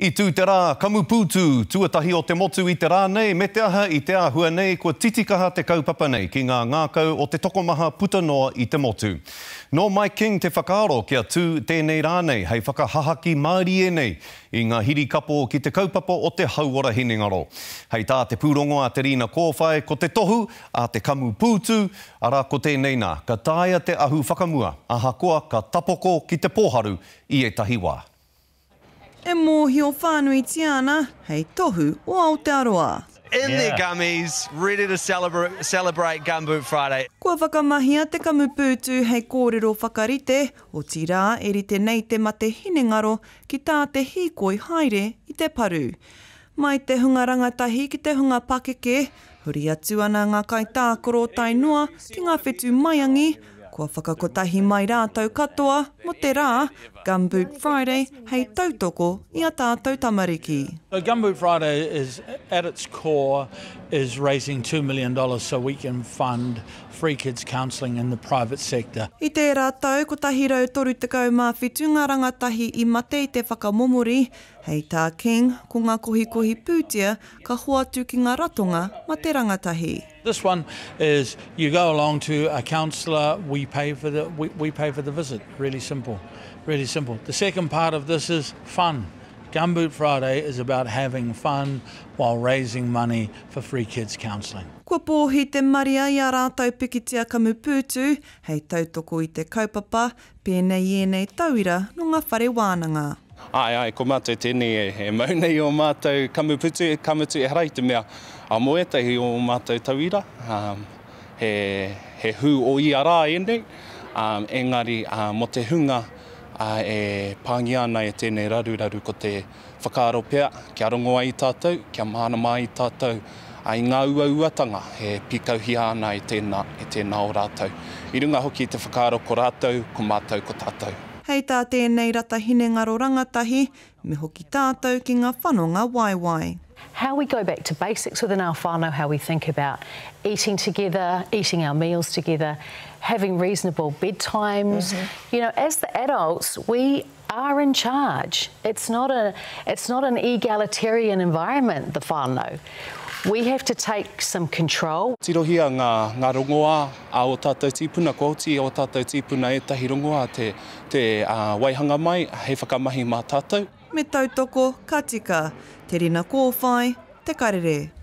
I tū te rā kamupūtū tuatahi o te motu i te rā nei, me te aha i te āhua nei kua titikaha te kaupapa nei ki ngā ngākau o te tokomaha puta noa i te motu. Nō Mike King te whakaaro kia tū tēnei rā nei hei whakahahaki mārie nei i ngā hirikapo ki te kaupapa o te hauora hinengaro. Hei tā te pūrongo a Te Rina Kōwhai ko te tohu a te kamupūtū, arā ko tēnei nā, ka taea te ahu whakamua ahakoa ka tapoko ki te pōharu i ētahi wā. E mōhio whānuitia ana hei tohu o Aotearoa. In their gummies, ready to celebrate Gumboot Friday. Kua whakamahia te kamupūtū hei kōrero whakarite, otirā e rite nei te mate hinengaro ki tā te hīkoi haere i te paru. Mai te hunga rangatahi ki te hunga pakeke, huri atu ana ngā kaitākaro tae noa ki ngā whetū maiangi, kua whakakotahi mai rātou katoa mō te rā Gumboot Friday hei tautoko i a tātou tamariki. So Gumboot Friday is at its core is raising $2 million so we can fund free kids counselling in the private sector. I tērā tau 137 ngā rangatahi i mate i te whakamomori, Hei tā King, ko ngā kohikohi pūtea ka hoatu ki ngā ratonga ma te rangatahi. This one is you go along to a counsellor, we pay for the, we, we pay for the visit. Really simple, really simple. The second part of this is fun. Gumboot Friday is about having fun while raising money for free kids counselling. Kua pōhi te maria i ā rātou pikitia kamupūtu hei tautoko i te kaupapa, pēnei i ēnei tauira nō ngā whare wānanga. Āe, āe, ko mātou tēnei e mau nei ō mātou kamuputu, ka mutu ehara i te mea mō ētahi o ō mātou tauira, he, he hū o ia rā ēnei, engari mō te hunga e pāngia ana e tēnei raruraru ko te whakaaro pea kia rongo ai tātou, kia mārama ai tātou i ngā uauatanga e pīkauhia ana e tēnā, e tēnā o rātou. I runga hoki i te whakaaro ko rātou, ko mātou, ko tātou. Hei tā tēnei rata hinengaro rangatahi, me hoki tātou ki ngā whanonga waiwai. How we go back to basics within our whānau, how we think about eating together, eating our meals together, having reasonable bedtimes. Mm -hmm. You know, as the adults, we are in charge. It's not, a, it's not an egalitarian environment, the whānau. We have to take some control. Tirohia ngā, ngā rongoā a ō tātou tīpuna, kua oti i ō tātou tīpuna ētahi rongoā te, te uh, waihanga mai hei whakamahi mā tātou. Me tautoko, ka tika. Te Rina Kōwhai, Te Karere.